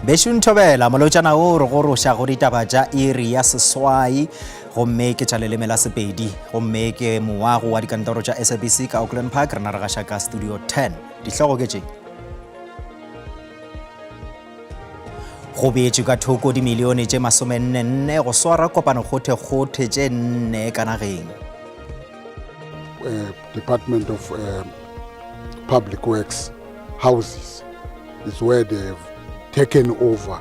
Bešung Thobela, molotšana wo o re goroša go ditaba tša iri ya seswai gomme ke tša leleme la Sepedi gomme ke moago wa dikantoro tša SABC ka Auckland Park rena re gaša ka studio 10. Dihlogo ke tše. Go beetšwe ka thoko dimilione tše masomennenne go swara kopano kgothekgothe tše nne ka nageng. Uh, Department of uh, Public Works houses is where they've taken over.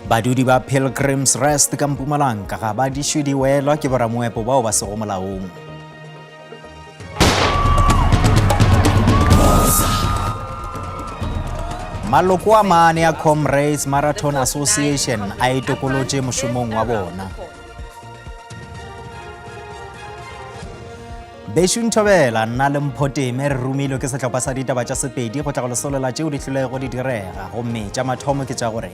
Badudi ba Pilgrim's Rest ka Mpumalanga ga ba dišwe di welwa ke boramoepo bao ba sego molaong. Maloko a mane a Comrades Marathon Association a itokolotše mošomong wa bona. Bešo Nthobela, nna le Mpho Teme re romilwe ke sehlopha sa ditaba tša Sepedi go tla go le solela tšeo di hlilego di direga gomme tša mathomo ke tša gore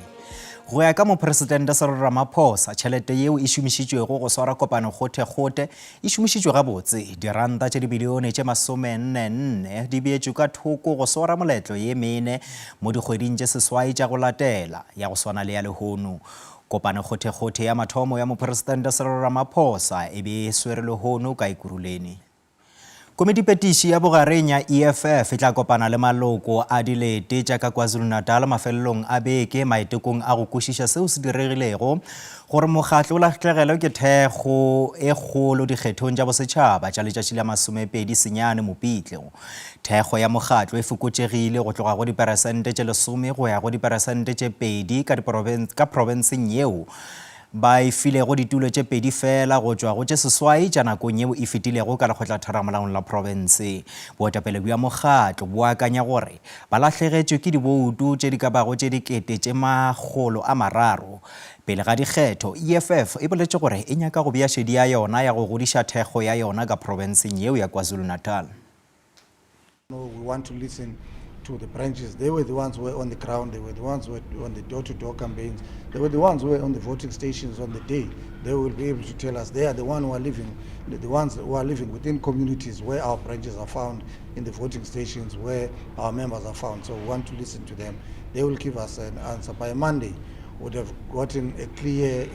go ya ka mopresidente Cyril Ramaphosa tšhelete yeo e šomišitšwego go swara kopano kgothekgothe e šomišitšwe gabotse. Diranta tše dibilione tše masomennenne di beetšwe ka thoko go swara moletlo ye mene mo dikgweding tše seswai tša go latela ya go swana le ya lehono. Kopano kgothekgothe ya mathomo ya Mopresidente Cyril Ramaphosa e be e swere lehono ka Ekurhuleni. Komitipetiši ya bogareng ya EFF e tla kopana le maloko a dilete tša ka KwaZulu-Natal mafelelong a beke maitekong a go kwešiša seo se diregilego gore mokgatlo o lahlegelwe ke thekgo e kgolo dikgethong tša bosetšhaba tša letšatši la masomepedi senyane Mopitle. Thekgo ya mokgatlo e fokotšegile go tloga go diperesente tše lesome go ya go diperesente tše pedi ka ka profenseng yeo ba e filego ditulo tše pedi feela go tšwa go tše seswai tša nakong yeo e fetilego ka lekgotlatheramolaong la profense. Boetapele bja mokgatlo bo akanya gore ba lahlegetšwe ke diboutu tše di ka bago tše 300,000 pele ga dikgetho. EFF e boletše gore e nyaka go bea šedi ya yona ya go godiša thekgo ya yona ka profenseng yeo ya KwaZulu-Natal. No, we want to listen to the branches. They were the ones who were on the ground. They were the ones who were on the door-to-door campaigns. They were the ones who were on the voting stations on the day. They will be able to tell us. They are the one who are living, the ones who are living within communities where our branches are found, in the voting stations where our members are found. So we want to listen to them. They will give us an answer by Monday. Would have gotten a clear uh,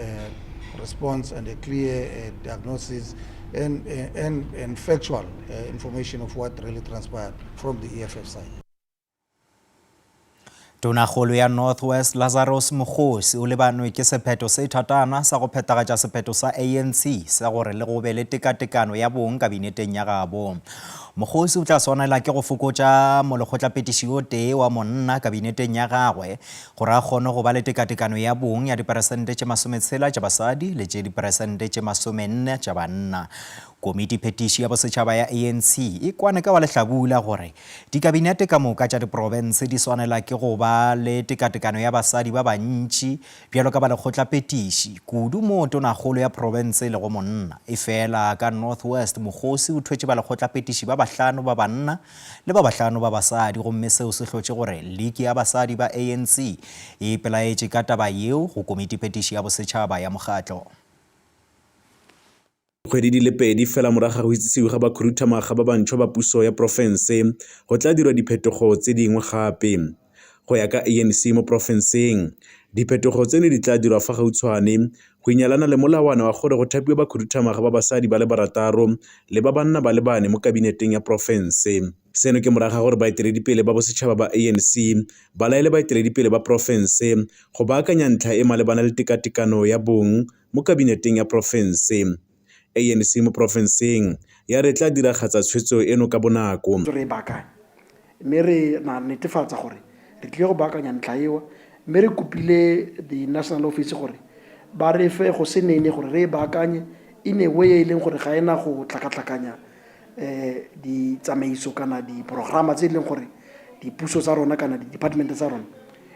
uh, response and a clear uh, diagnosis and, and, and factual uh, information of what really transpired from the EFF side. Tonakgolo ya North West Lazarus Mokgosi o lebanwe ke sephetho se thatana sa go phethagatša sephetho sa ANC sa gore le go be le tekatekano ya bong kabineteng ya gabo. Mokgosi o tla swanela ke go fokotša molekgotlapetiši o tee wa monna kabineteng ya gagwe Gore a kgone go ba le tekatekano ya bong ya diperesente tše masometshela tša basadi le tše diperesente tše masomenne tša banna. Komiti Phetiši ya Bosetšhaba ya ANC e kwane ka wa lehlabula gore dikabinete ka moka tša diprofense di swanela ke go ba le tekatekano ya basadi ba bantši bjalo ka balekgotlapetiši, kudu moo tonakgolo ya profense e lego monna. Efela ka North West mokgosi o thwetše balekgotlapetiši ba bahlano ba banna le ba bahlano ba basadi gomme seo se hlotše gore liki ya basadi ba ANC e ipelaetše ka taba yeo go Komitiphethiši ya Bosetšhaba ya mokgatlo. Dikgwedi di le pedi fela morago ga go itsisiwe ga bakhuduthamaga ba bantšhwa ba puso ya porofense, go tla dirwa diphetogo tse dingwe gape. Go ya ka ANC mo porofenseng, diphetogo tseno di tla dirwa fa gautshwane go inyalana le molawana wa gore go thapiwe bakhuduthamaga ba basadi ba le barataro le ba banna ba le bane mo kabineteng ya porofense. Seno ke morago ga gore baeteledipele ba bosetšhaba ba ANC ba laele baeteledipele ba porofense go baakanya ntlha e malebana le tekatekano ya bong mo kabineteng ya porofense. ANC mo porofenseng ya re e tla diragatsa tshwetso eno ka bonako. Re e baakanye mme re na netefatsa gore re tlile go baakanya ntlha eo mme re kopile the national office gore ba re fe go se nene gore re e baakanye in a way e leng gore ga ena go tlhakatlhakanya um ditsamaiso kana diporograma tse e leng gore dipuso tsa rona kana di-department tsa rona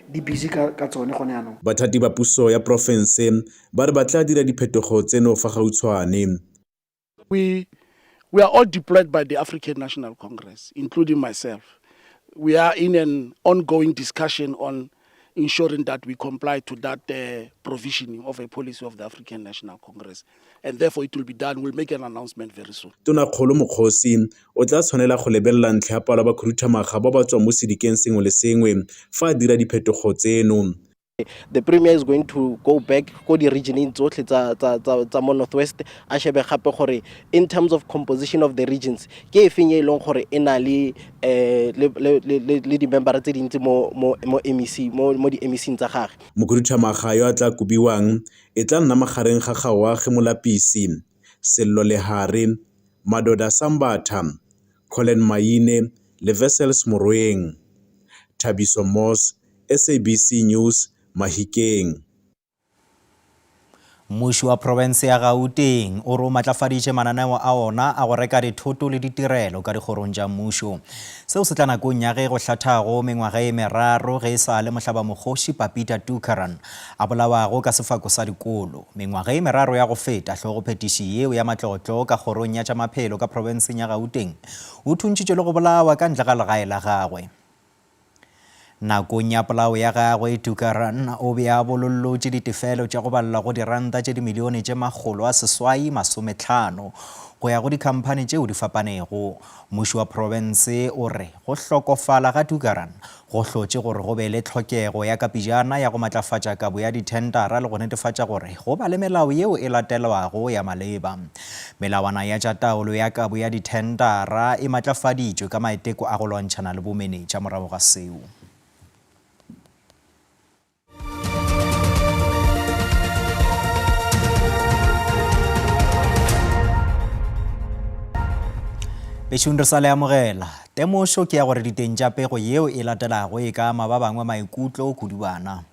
di busy ka tsone gone jaanong. Bathati ba puso ya porofense ba re ba tla dira diphetogo tseno fa gautshwane. We, we are all deployed by the African National Congress, including myself. We are in an ongoing discussion on ensuring that we comply to that uh, provisioning of a policy of the African National Congress. And therefore it will be done. We'll make an announcement very soon. Tonakgolo Mokgosi o tla tshwanela go lebelela ntlha ya palo ya bakhuduthamaga ba ba tswang mo sedikeng sengwe le sengwe fa a dira diphetogo tseno. The premier is going to go back ko di-regioneng tsotlhe tsa, tsa, tsa, tsa mo northwest a shebe gape gore in terms of composition of the regions ke e feng e leng gore e na le eh, le, le, le, le di-membera tse dintsi mo, mo, mo MEC mo, mo di-MEC-ing tsa gage. Mokhuduthamaga yo a tla kobiwang e tla nna magareng ga Gaoage Molapisi, Sello Lehare, Madoda Sambatha, Collen Maine le Wessels Moroeng. Thabiso Moss, SABC News, Mahikeng. Mmuši wa profense ya Gauteng o re o matlafaditše mananeo a ona a go reka dithoto le ditirelo ka dikgorong tša mmušo. Seo se tla nakong ya ge go hlathago mengwaga e meraro ge e sa le mohlabamokgoši Papita Dookeran a bolawago ka sefako sa dikolo. Mengwaga e meraro ya go feta, hlogophethiši yeo ya matlotlo ka kgorong ya tša maphelo ka profenseng ya Gauteng o thuntšitšwe le go bolawa ka ntle ga legae la gagwe. Nakong ya polao ya gagwe, Tukaran o be a bolollotše ditefelo tša go balelwa go diranta tše dimilione tše 850 go ya go dikhamphani tšeo di fapanego. Mmuši wa profense o re go hlokofala ga Tukaran go hlotše gore go be le tlhokego ya kapejana ya go matlafatša kabo ya dithendara le go netefatša gore go ba le melao yeo e latelwago ya maleba. Melawana ya tša taolo ya kabo ya dithendara e matlafaditšwe ka maiteko a go lwantšhana le bomenetša morago ga seo. Bešong re sa le amogela. Temošo ke ya gore diteng tša pego yeo e latelago e ka ama ba bangwe maikutlo kudu bana.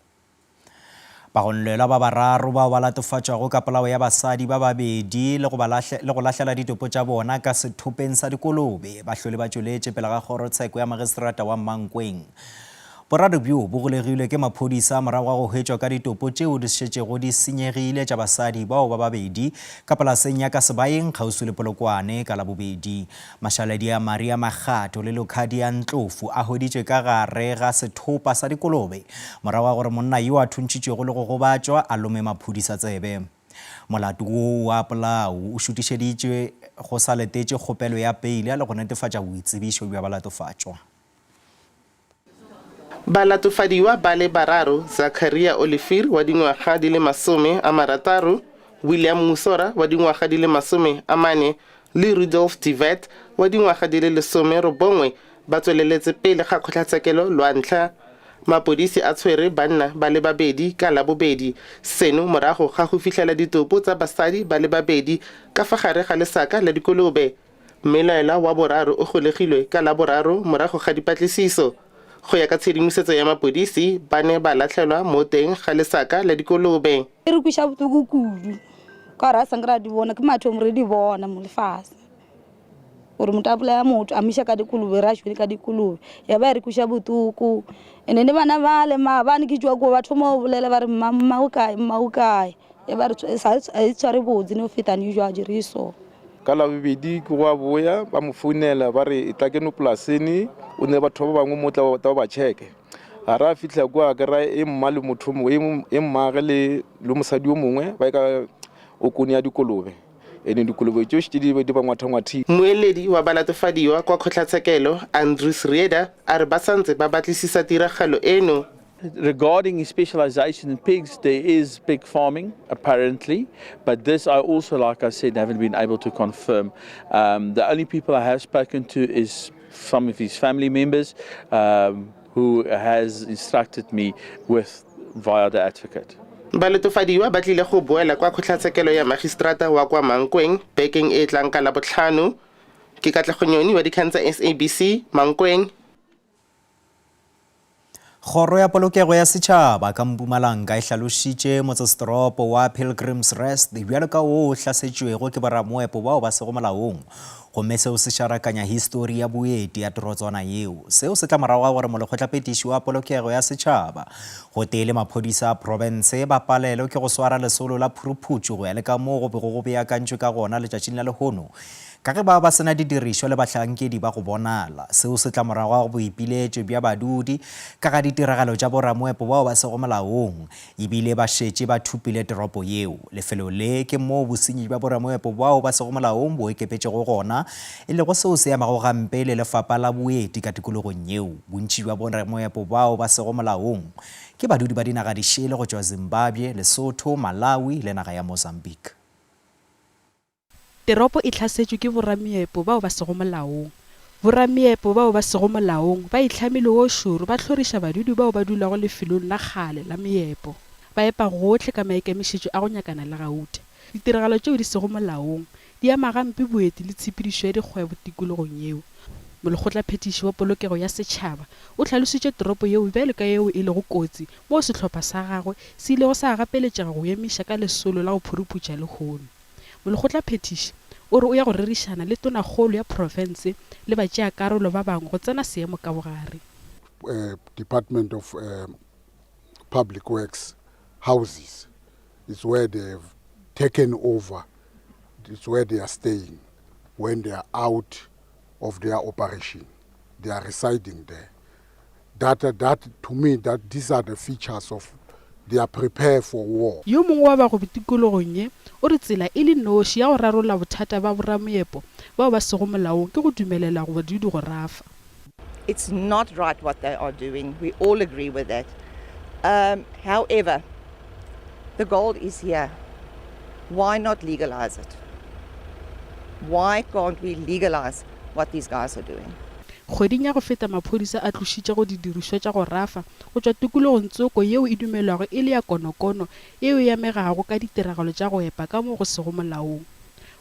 Bagonolelwa ba bararo bao ba latofatšwago ka polao ya basadi ba babedi le go ba le go lahlela ditopo tša bona ka sethopeng sa dikolobe ba hlole ba tšweletše pele ga kgorotsheko ya magistrata wa Mankweng. Boraro bjo bo golegilwe ke maphodisa morago ga go hwetšwa ka ditopo tšeo di šetšego di senyegile tša basadi bao ba babedi ka polaseng ya ka Sebayeng kgauswi le Polokwane ka Labobedi. Mašaledi a Maria Makgatho le Locadia Ndlovu a hweditšwe ka gare ga sethopa sa dikolobe morago ga gore monna yo a thuntšhitšwego le go gobatšwa a lome maphodisa tsebe. Molato woo wa polao o šutišeditšwe go sa letetše kgopelo ya peile le go netefatša boitsebišo bja balatofatšwa. Balatofadiwa ba le bararo, Zakaria Olivier wa dingwaga di le 60, William Musora wa dingwaga di le 40 le Rudolf de Wet wa dingwaga di le 19 ba tsweleletse pele ga kgotlatshekelo lwa ntlha. Mapodisi a tshwere banna ba le babedi ka Labobedi, seno morago ga go fitlhela ditopo tsa basadi ba le babedi ka fa gare ga lesaka la dikolobe. Mmelaelwa wa boraro o golegilwe ka Laboraro morago ga dipatlisiso. Go ya ka tshedimosetso ya mapodisi, ba ne ba latlhelwa mo teng ga lesaka la dikolobe. E re kweša bohloko kudu ka gore a sanke ra di bona, ke mathomo re di bona mo lefase gore motho a bolaya motho a mo iša ka dikolobe re a šwele ka dikolobe ya ba e re kweša bohloko. And-e le bana bale maabane ke tšwa koo ba thoma go bolela ba re mma mma o kae mma o kae. E ba re a e tshware botse no feta usual re so. Ka Labobedi ke go a boya ba mo founela ba re etla keno polaseng o ne batho ba bangwe mo tla ba ba checke. Ga ra fihla kua ke ra e mma le motho e mmage le le mosadi yo mongwe ba ka okone ya dikolobe ene dikolobe tšeo šetše di di ba ngwathangwathile. Mmueledi wa balatofadiwa kwa kgotlatshekelo, Andries Rheeder, a re ba santse ba batlisisa tiragalo eno. Regarding his specialization in pigs, there is pig farming apparently, but this I also, like I said, haven't been able to confirm. Um, the only people I have spoken to is some of his family members um, who has instructed me with via the advocate. Balatofadiwa ba tlile go boela kwa kgotlatshekelo ya magistrata wa kwa Mankweng bekeng e e tlang ka Labotlhano. Ke Katlego Nyoni wa dikgang tsa SABC, Mankweng. Kgoro ya Polokego ya Setšhaba ka Mpumalanga e hlalošitše motsesetoropo wa Pilgrim's Rest bjalo ka wo o hlasetšwego ke boramoepo bao ba sego molaong. Gomme seo se šarakanya histori ya boeti ya torotswana yeo. Seo se tla morago ga gore molekgotlaphethiši wa polokego ya setšhaba gotee le maphodisa a profense ba palelwe ke go swara lesolo la phuruphutšo go ya le ka moo go bego go beakantšwe ka gona letšatšing la lehono ka ge ba ba se na didirišwa le bahlankedi ba go bonala. Seo se tla morago ga boipiletšo bja badudi ka ga ditiragalo tša boramoepo bao ba sego molaong E bile ba šetše ba thopile toropo yeo. Lefelo le ke moo bosenyi bja boramoepo bao ba sego molaong bo ekepetšego gona, e lego seo se amago gampe le lefapa la boeti ka tikologong yeo. Bontši bja boramoepo bao ba sego molaong ke badudi ba dinaga dišele go tšwa Zimbabwe, Lesotho, Malawi le naga ya Mozambique. Teropo e hlasetšwe ke borameepo bao ba sego molaong. Borameepo bao ba sego molaong ba itlhamile wo šoro ba hloriša badudi bao ba dulago lefelong la kgale la meepo. Ba epa gohle ka maikemišetšo a go nyakana le gauta. Ditiragalo tšeo di sego molaong di ama gampe boeti le tshepedišo ya dikgwebo tikologong yeo. Molekgotlaphethiši wa Polokego ya Setšhaba o hlalositše toropo yeo bjalo ka yeo e lego kotsi moo sehlopha sa gagwe se ilego sa gapeletšega go emiša ka lesolo la go phuruphutša lehono. Molekgotlaphethiši o re o ya go rerišana le Tonakgolo ya profense le batšeakarolo ba bangwe go tsena seemo ka bogare. Department of Public Works houses is where they have taken over, it's where they are staying when they are out of their operation. They are residing there. That, that to me, that these are the features of they are prepared for war. Yo mongwe wa bagwebi tikologong ye o re tsela e le noši ya go rarolla bothata bja boramoepo bao ba sego molaong ke go dumelela badudi go rafa. It's not right what they are doing, we all agree with that. Um, however, the gold is here. Why not legalize it? Why can't we legalize what these guys are doing? Kgweding ya go feta maphodisa a tlošitše go didirišwa tša go rafa go tšwa tikologong tsoko yeo e dumelwago e le ya konokono yeo e amegago ka ditiragalo tša go epa ka mo go sego molaong.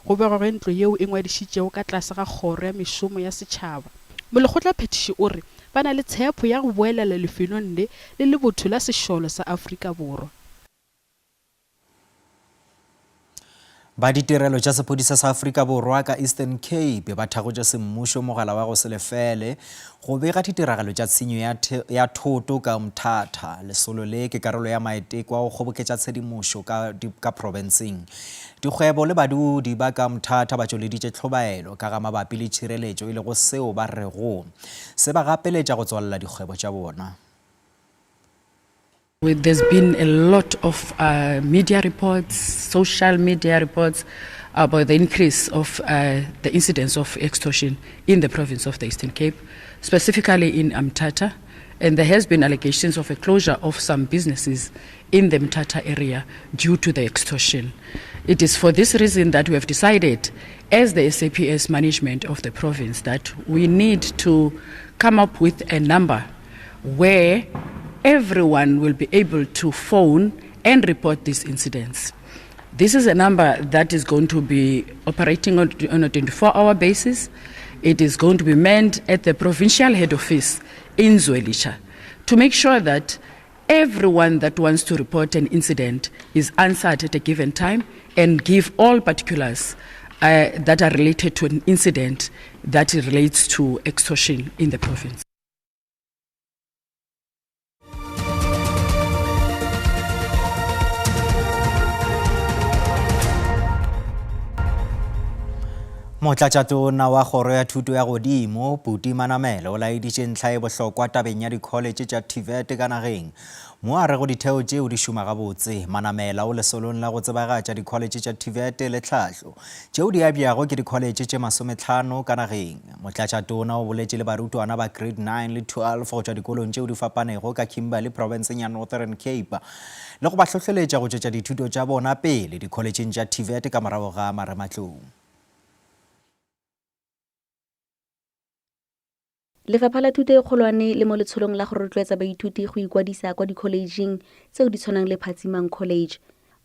Go begwa ge ntlo yeo e ngwadišitšego ka tlase ga Kgoro ya Mešomo ya Setšhaba. Molekgotlaphethiši o re ba na le tshepo ya go boelela lefelong le le le botho la sešole sa Afrika Borwa. Ba ditirelo tša sephodisa sa Afrika Borwa ka Eastern Cape ba thakgotše semmušo mogala wa go se lefele go bega ditiragalo tša tshenyo ya, ya thoto ka Mthatha. Lesolo le ke karolo ya maiteko a go kgoboketša tshedimošo ka, ka profenseng. Dikgwebo le badudi ba ka Mthatha ba tšweleditše tlhobaelo ka ga mabapi le tšhireletšo e lego seo ba rego se ba gapeletša go tswalela dikgwebo tša bona. There's been a lot of uh, media reports, social media reports about the increase of uh, the incidence of extortion in the province of the Eastern Cape, specifically in Mthatha. And there has been allegations of a closure of some businesses in the Mthatha area due to the extortion. It is for this reason that we have decided, as the SAPS management of the province, that we need to come up with a number where everyone will be able to phone and report these incidents. This is a number that is going to be operating on, on a 24 hour basis. It is going to be manned at the provincial head office in Zwelitsha to make sure that everyone that wants to report an incident is answered at a given time and give all particulars uh, that are related to an incident that relates to extortion in the province. Motlatšatona wa Kgoro ya Thuto ya Godimo, Buti Manamela, o laeditše ntlha e bohlokwa tabeng ya dikholetše tša TVET ka nageng. Mo a rego ditheo tšeo di šoma gabotse. Manamela o lesolong la go tsebagatša dikholetše tša TVET le tlhahlo tšeo di abjago ke dikholetše tše masometlhano ka nageng. Motlatšatona o boletše le barutwana ba Grade 9 le 12 go tšwa dikolong tšeo di fapanego ka Kimberley profenseng ya Northern Cape le go ba hlohleletša go tšwetša dithuto tša bona pele dikholetšeng tša TVET ka morago ga marematlou. Lefapha la Thuto e Kgolwane le mo letsholong la go rotloetsa baithuti go ikwadisa kwa dikholetšheng tseo di tshwanang le Phatsimang College.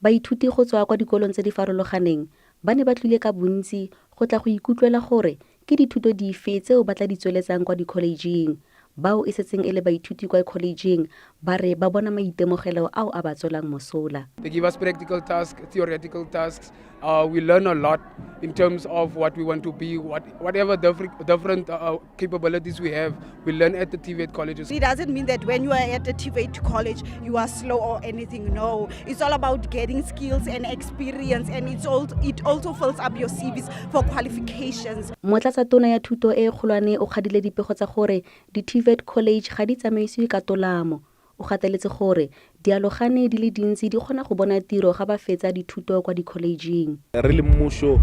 Baithuti go tswa kwa dikolong tse di farologaneng ba ne ba tlile ka bontsi go tla go ikutlwela gore ke dithuto dife tseo ba tla di tsweletsang kwa dikholetšheng. Bao e setseng e le baithuti kwa kholetšheng ba re ba bona maitemogelo ao a ba tswelang mosola. They give us practical tasks, theoretical tasks. Uh, we learn a lot in terms of what we want to be, what, whatever different, different uh, capabilities we have, we learn at the TVET colleges. It doesn't mean that when you are at the TVET college, you are slow or anything. No, it's all about getting skills and experience, and it's all, it also fills up your CVs for qualifications. Motlatsatona ya Thuto e Kgolwane o kgadile dipego tsa gore di-TVET college ga di tsamaisiwe ka tolamo. O gateletse gore dialogane di le dintsi di kgona go bona tiro ga ba fetsa dithuto kwa dikholejing. Re le mmušo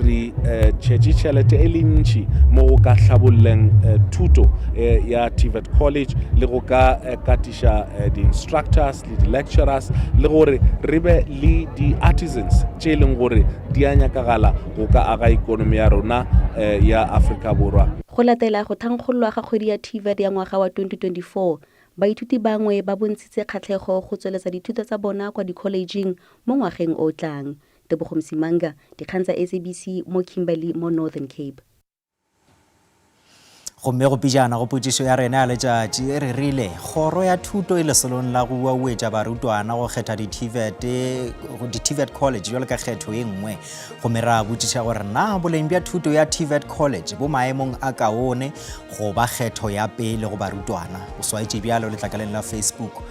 re tšhetše tšhelete e le ntši mo go ka hlabolleng thuto ya TVET College le go ka katiša di-instructors le di-lecturers le gore re be le di-artisans tše e leng gore di a nyakagala go ka aga ikonomi ya rona ya Afrika Borwa. Go latela go thankgololwa ga kgwedi ya TVET ya ngwaga wa 2024, baithuti bangwe ba bontshitse kgatlhego go tsweletsa dithuto tsa bona kwa dikholejing mo ngwageng o o tlang. Tebogo Msimanga, Dikgang tsa SABC mo Kimberley mo Northern Cape. Gomme go pijana go potšišo ya rena ya letšatši re rile kgoro ya thuto e lesolong la go uauetša barutwana go kgetha di-TVET di-TVET college jwalo ka kgetho e nngwe. Gomme ra botšiša gore na boleng bja thuto ya TVET college bo maemong a kaone go ba kgetho ya pele go barutwana. O swaetše bjalo letlakaleng la Facebook.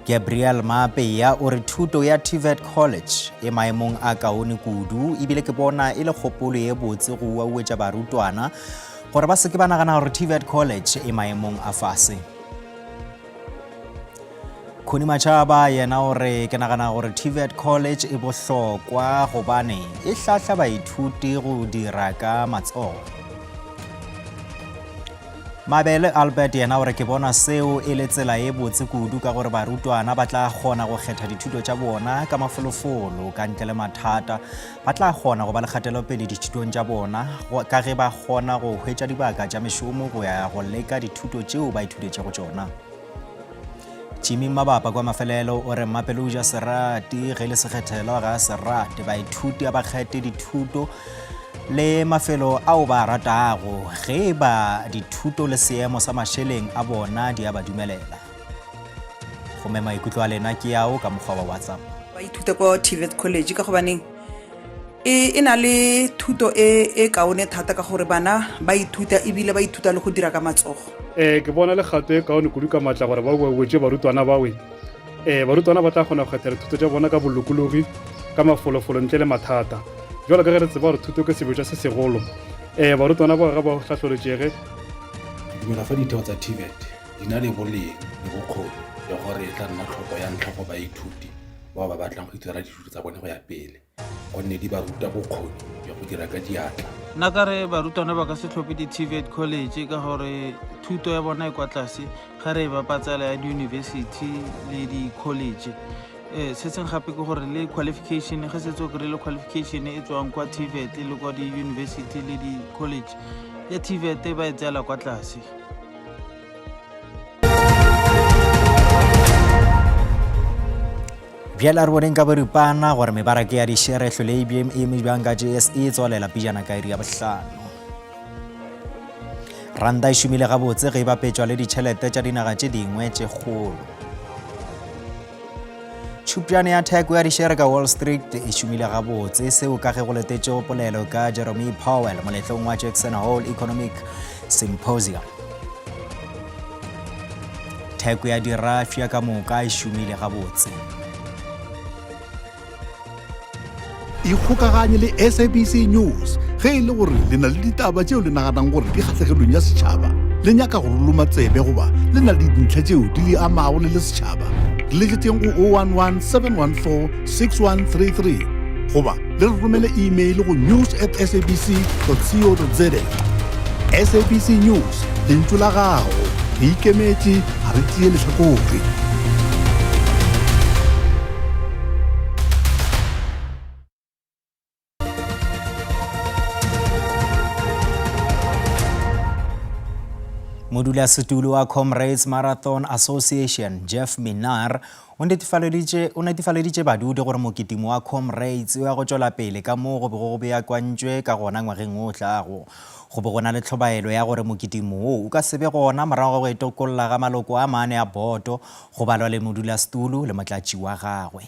Gabriel Maapeya o re thuto ya TVET College e maemong a kaone kudu ebile ke bona e le kgopolo ye botse go uauetša barutwana gore ba se ke ba nagana gore TVET College e maemong a fase. Khuni Machaba yena o re ke nagana gore TVET College e bohlokwa gobane e hlahla baithuti go dira ka matsogo. Mabele Albert yena o re ke bona seo e le tsela e botse kudu ka gore barutwana ba tla kgona go kgetha dithuto tša bona ka mafolofolo ka ntle le mathata. Ba tla kgona go ba le kgatelopele dithutong tša bona ka ge ba kgona go hwetša dibaka tša mešomo go ya go leka dithuto tšeo ba ithutetšego tšona. Jimmy Mabapa kwa mafelelo o re Mmapelo o ja serati ge le sekgethelo ga a se rate. Baithuti a ba kgethe dithuto le mafelo ao ba a ratago ge e ba dithuto le seemo sa mašeleng a bona di a ba dumelela. Gomme maikutlo a lena ke ao ka mokgwa wa WhatsApp. Ba ithuta kwa TVET College ka gobaneng e, e na le thuto e, e kaone thata ka gore bana ba ithuta ebile ba ithuta le go dira ka matsogo. Um ke bona le kgato e kaone kudu ka maatla gore ba wetše barutwana bawe. Um barutwana ba tla kgona go kgetha dithuto tša bona ka bolokologi, ka mafolofolo ntle le mathata. Bjalo ka ge re tseba gore thuto ke sebetša se segolo, um barutwana bao ga ba hlahloletšege. Ke dumela fa ditheo tsa TVET di na le boleng le bokgoni le gore e tla nna tlhopho ya ntlha go baithuti bao ba batlang go ithutela dithuto tsa bone go ya pele. gonne di ba ruta bokgoni bja go dira ka diatla. Nna ka re barutwana ba ka se tlhophe di-TVET college ka gore thuto ya bona e kwa tlase ga re e bapatsela ya di-university le di-college. Um se seng gape ke gore le qualification ge setse o kry-ile qualification e tswang kwa TVET le kwa di-university le di-college ya TVET ba e tseela kwa tlase. Bjale a re boneng ka boripana gore mebaraka ya dišere e hlole e eme bjang ka JSE e tswalela pejana ka iri ya bohlano. Ranta e šomile gabotse ge e bapetšwa le ditšhelete tša dinaga tše dingwe tše kgolo. Tšhupjane ya theko ya dišere ka Wall Street e šomile gabotse, seo ka ge go letetšego polelo ka Jerome Powell moletlong wa Jackson Hole Economic Symposium. Theko ya dirafša ka moka e šomile gabotse. Ikgokaganye le SABC News ge e le gore le na le ditaba tšeo le naganang gore di kgahlegelong ya setšhaba, le nyaka go ruluma tsebe goba le na le dintlha tšeo di le amago le le setšhaba. Re letšetšeng go 011 714 6133 goba le re romele email go news at sabc co za. SABC News, lentšu la gago. Re ikemetše, ga re tšee lehlakore. Modulasetulo wa Comrades Marathon Association, Jeff Minnaar, o netefaleditše o netefaleditše badudi gore mokitimo wa Comrades o ya go tšwela pele ka moo go bego go beakantšwe ka gona ngwageng o tlago. Go be go na le tlhobaelo ya gore mokitimo wo o ka se be gona morago ga go itokolla ga maloko a mane a boto go balwa le modulasetulo le motlatši wa gagwe.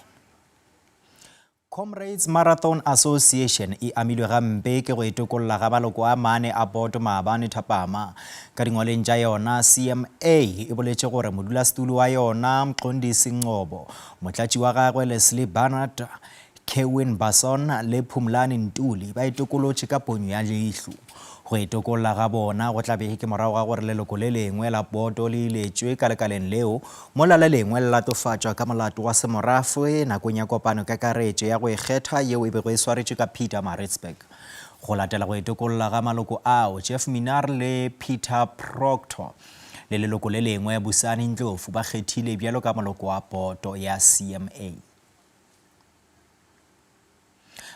Comrades Marathon Association e amilwe gampe ke go itokolla ga maloko a mane a boto maabane thapama. Ka dingwaleng tša yona, CMA e boletše gore modulasetulo wa yona, Mqondisi Ngcobo, motlatši wa gagwe Leslie Barnard, Kerwin Basson le Phumlani Ntuli ba itokolotše ka ponyo ya leihlo. Go itokolla ga bona go tla be ke morago ga gore leloko le lengwe la boto le iletšwe ka lekaleng leo, mola le lengwe le latofatšwa ka molato wa semorafe nakong ya kopano kakaretšo ya go ikgetha yeo e bego e swaretšwe ka Pietermaritzburg. Go latela go itokolla ga maloko ao, Jeff Minnaar le Peter Proctor le leloko le lengwe Busani Ndlovu ba kgethile bjalo ka moloko wa boto ya CMA.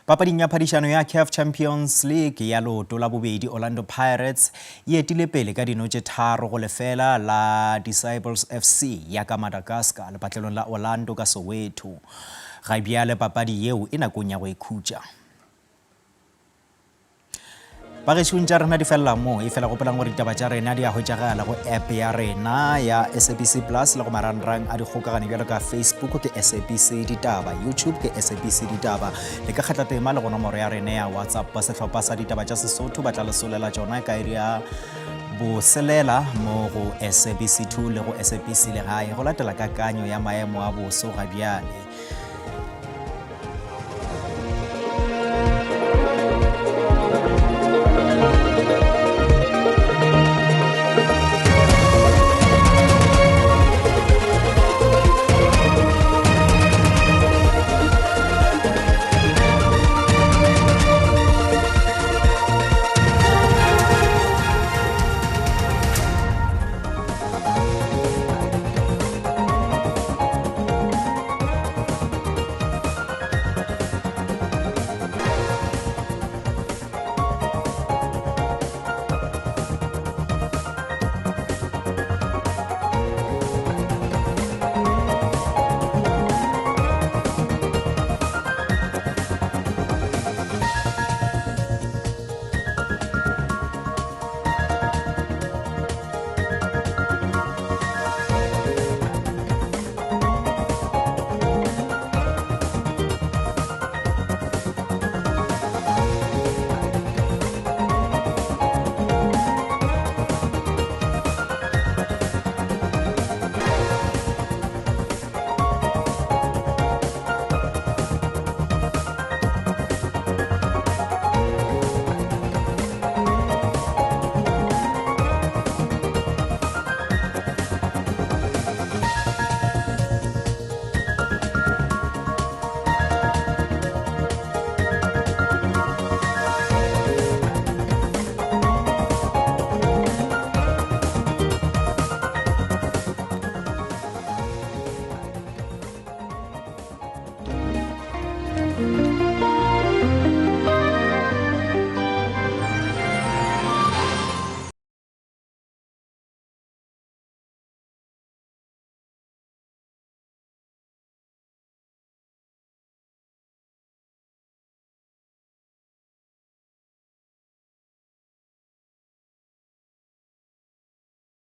Papading ya phadišano ya CAF Champions League ya leoto la bobedi, Orlando Pirates e etile pele ka dino tše 3 go lefela la Disciples FC ya ka Madagascar lepatlelong la Orlando ka Soweto. Ga bjale papadi yeo e nakong ya go ikhutša. Bagešong tša rena di felela mo, e fela gopolang gore ditaba tša rena di a hwetšagala go app ya rena ya SABC Plus le go marangrang a dikgokagano bjalo ka Facebook ke SABC Ditaba, YouTube ke SABC Ditaba. Le ka kgatla tema le go nomoro ya rena ya WhatsApp. Ba sehlopha sa ditaba tša Sesotho ba tla le solela tšona ka iri ya boselela mo go SABC 2 le go SABC Legae go latela kakanyo ya maemo a boso ga bjale.